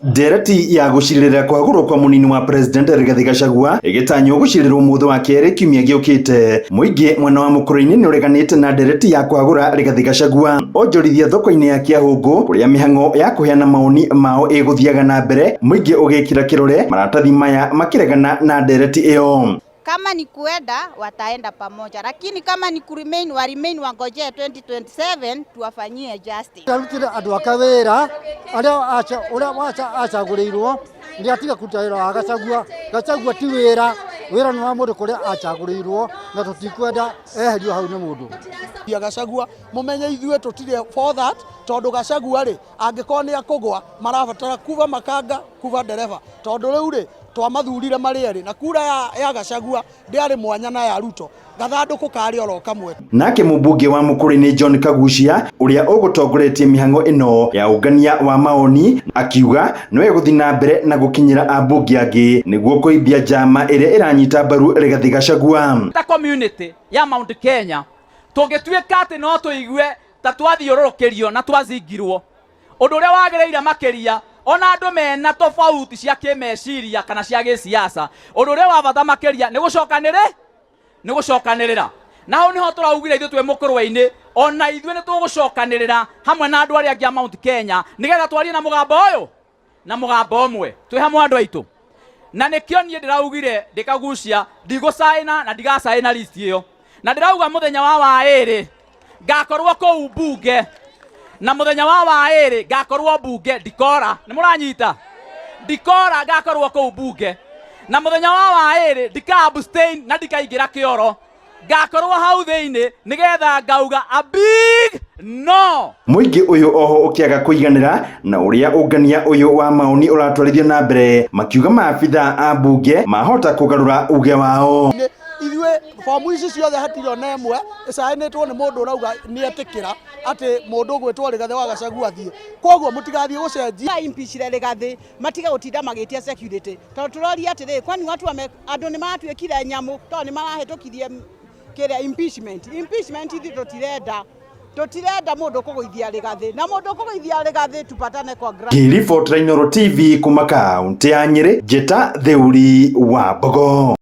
Ndereti ya gũcirĩrĩra kwagũrwo kwa mũnini wa president Rigathi Gachagua ĩgĩtanywo gũcirĩrwo mũthĩ wa kerĩ kiumia gĩũkĩte. Mũingĩ mwena wa Mũkũrũ-inĩ nĩũreganĩte na ndereti ya kwagũra Rigathi Gachagua. Onjorithia thoko-inĩ ya Kĩahũngũ kũrĩa mĩhang'o ya kũheana mawoni mao ĩgũthiaga na mbere, mũingĩ ũgĩkĩra kĩrore maratathi maya makĩregana na ndereti ĩyo. Kama ni kuenda wataenda pamoja, lakini kama ni kuremain wa remain, wangojee 2027 tuwafanyie justice. Arutire andũ ake wĩra arĩa ũrĩa acagũrĩirwo nĩ atiga kũruta wĩra wa Gachagua. Gachagua ti wĩra, wĩra nĩ wa mũndũ kũrĩa acagũrĩirwo na tũtikwenda eherio hau nĩ mũndũ. Gachagua mũmenye ithuĩ tũtirĩ for that tondũ Gachagua rĩ angĩkorwo nĩ akũgwa marabatara kuva makanga kuva ndereba tondũ rĩu rĩ twamathurire marĩ erĩ na kura ya, ya Gachagua ndĩarĩ mwanya na ya Ruto gathandũkũ karĩ oro kamwe. Nake mũmbunge wa Mũkũrũ-inĩ John Kaguchia ũrĩa ũgũtongoretie mĩhang'o ĩno ya ũngania wa maoni akiuga no egũthiĩ na mbere na gũkinyĩra ambunge angĩ nĩguo kũimbia njama ĩrĩa ĩranyita mbaru Rigathi Gachagua. Ta community ya Mount Kenya tũngĩtuĩka atĩ no tũigue ta twathiũrũrũkĩrio na twazingirwo ũndũ ũrĩa wagĩrĩire makĩria ona andũ mena tofauti cia kĩmeciria kana cia gĩsiasa ũndũ ũrĩa wa bata makĩria nĩ gũcokanĩrĩ nĩ gũcokanĩrĩra na hau nĩho tũraugire ithuĩ twĩ mũkũrwe-inĩ ona ithuĩ nĩ tũgũcokanĩrĩra hamwe na andũ arĩa angĩ a Mount Kenya nĩgetha twarie na mũgambo ũyũ na mũgambo ũmwe twĩ hamwe andũ aitũ na nĩkĩo niĩ ndĩraugire ndĩkagucia ndigũcaĩna na ndigacaĩna list ĩyo na ndĩrauga mũthenya wa waĩrĩ ngakorwo kũu mbunge na mũthenya wa waĩrĩ ngakorwo mbunge ndikora nĩ mũranyita ndikora ngakorwo kũu mbunge na mũthenya wa waĩrĩ ndika abstain na ndikaingĩra kĩoro ngakorwo hau thĩinĩ nĩgetha ngauga a big no. Mũingĩ ũyũ oho ũkĩaga kũiganĩra na ũrĩa ũngania ũyũ wa maoni ũratwarithio na mbere makiuga maabithaa a mbunge mahota kũgarũra uge wao. Ithuĩ fomu ici ciothe hatirĩ ona ĩmwe ĩcaĩnĩtwo nĩ mũndũ ũrauga nĩ etĩkĩra atĩ mũndũ ũgwĩtwo Rigathĩ wa Gachagua athiĩ koguo mũtigathiĩ gũcenjia impeachire Rigathĩ matige gũtinda magĩtia security tondũ tũroria atĩrĩ kwani watu wame andũ nĩ maratuĩkire nyamũ tondũ nĩ marahĩtũkirie kĩrĩa impeachment impeachment ithuĩ tũtirenda tũtirenda mũndũ kũgũithia Rigathĩ na mũndũ kũgũithia Rigathĩ tupatane kwa ground. Ngĩribotera Inooro TV kuma kaũntĩ ya Nyĩrĩ, Njĩta Theuri wa Mbogo.